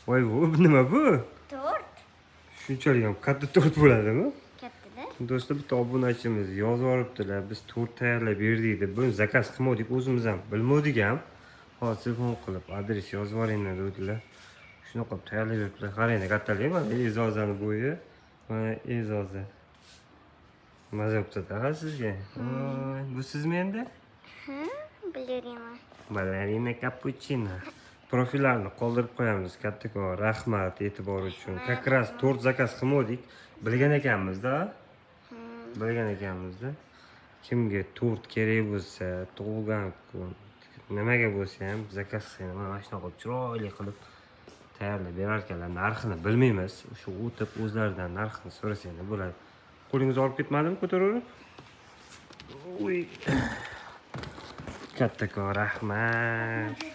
Voy, bu nima bu? Tort. Shunchalik ham katta tort bo'ladimi? Kattada. Do'stlar, bitta obunachimiz yozib yuboribdilar, biz tort tayyorlab berdik deb. Buni заказ qilmovdik, o'zimiz ham bilmovdik ham. Hozir telefon qilib, adres yozib yuboringlar dedilar. Shunaqa qilib tayyorlab beribdilar. Qaranglar, kattalik, mana E'zozani bo'yi, mana E'zoza. Maza bo'pti sizga. Voy, bu sizmi endi? Ha, balerina. Balerina kapuchino. Profillarni qoldirib qo'yamiz. Kattakon rahmat e'tibor uchun. Как раз tort заказ qilmovdik. Bilgan ekanmiz-da. Bilgan ekanmiz-da. Kimga tort kerak bo'lsa, tug'ilgan kun, nimaga bo'lsa ham заказ qilsanglar, mana shunaqa qilib chiroyli qilib tayyorlab berar ekanlar. Narxini bilmaymiz. O'sha o'tib o'zlaridan narxini so'rasanglar bo'ladi. Qo'lingiz olib ketmadimi ko'taraverib? Uy. Kattakon rahmat.